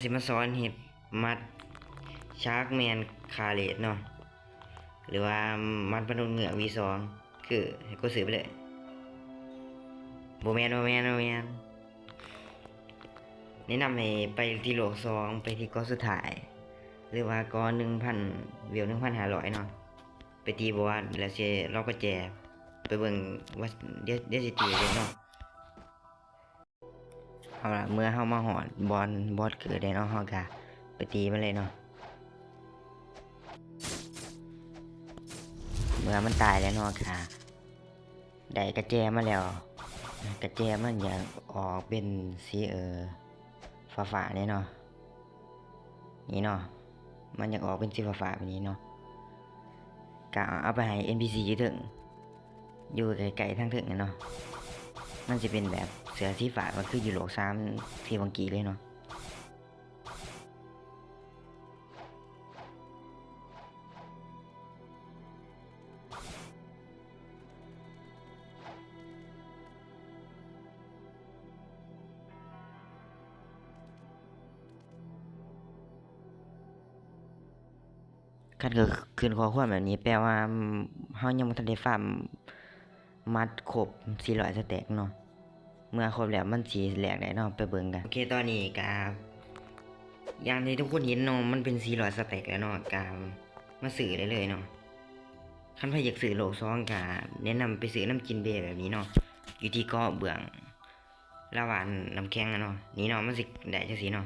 ຈະມາສອນເຮັດໝັດ Sharkman Khaled ເນາະ ຫຼືວ່າໝັດມະນຸດເງືອກ V ສອງ ຄືໃຫ້ກົດຊື້ໄປເລີຍ. ບໍ່ແມ່ນ ບໍ່ແມ່ນ ບໍ່ແມ່ນ. ແນະນຳໃຫ້ໄປທີ່ໂລກສອງ ໄປທີ່ເກາະສຸດທ້າຍ ຫຼືວ່າເກາະໜຶ່ງພັນ ເວວໜຶ່ງພັນຫ້າຮ້ອຍເນາະ. ໄປຕີບອສ ແລ້ວຊິລັອກກຸນແຈ ໄປເບິ່ງວ່າ ດຽວ ດຽວຊິຕີເລີຍເນາະ. ເອົາລະ ເມື່ອເຮົາມາຮອດບ່ອນບອສເກີດແລ້ວເນາະ ເຮົາກະໄປຕີມັນເລີຍເນາະ. ເມື່ອມັນຕາຍແລ້ວເນາະ ກະໄດ້ກະແຈມາແລ້ວ. ກະແຈມັນຢາກອອກເປັນສີ ເອີ ຟ້າໆ ນີ້ເນາະ. ນີ້ເນາະ ມັນຢາກອອກເປັນສີຟ້າໆ ແບບນີ້ເນາະ. ກະເອົາໄປໃຫ້ NPC ຢູ່ເທິງ ຢູ່ໃກ້ໆ ທາງເທິງຫັ້ນເນາະ. ມັນຊິເປັນແບບເສື້ອສີຟ້າ ກໍຄືຢູ່ໂລກສາມ ທີ່ວ່າກີ້ເລີຍເນາະ. ຄັນເກີດຂຶ້ນຂໍ້ຄວາມແບບນີ້ ແປວ່າເຮົາຍັງບໍ່ທັນໄດ້ຟາມໝັດຄົບສີ່ຮ້ອຍສະແຕັກເນາະ. ເມື່ອຄົບແລ້ວມັນຊິແລກໄດ້ເນາະ ໄປເບິ່ງກັນ. ໂອເຄ ຕອນນີ້ກະຢ່າງທີ່ທຸກຄົນເຫັນເນາະ ມັນເປັນສີ່ຮ້ອຍສະແຕັກແລ້ວເນາະ ກະມາຊື້ໄດ້ເລີຍເນາະ. ຄັນໃຜຢາກຊື້ໂລກສອງ ກະແນະນຳໄປຊື້ນຳຈິນເບແບບນີ້ເນາະ ຢູ່ທີ່ເກາະເບື້ອງລາວານ້ຳແຂງເນາະ. ນີ້ເນາະ ມັນຊິໄດ້ຈັ່ງຊີ້ເນາະ.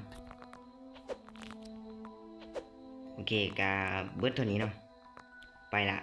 ໂອເຄ ກະເບິດເທົ່ານີ້ເນາະ ໄປລະ.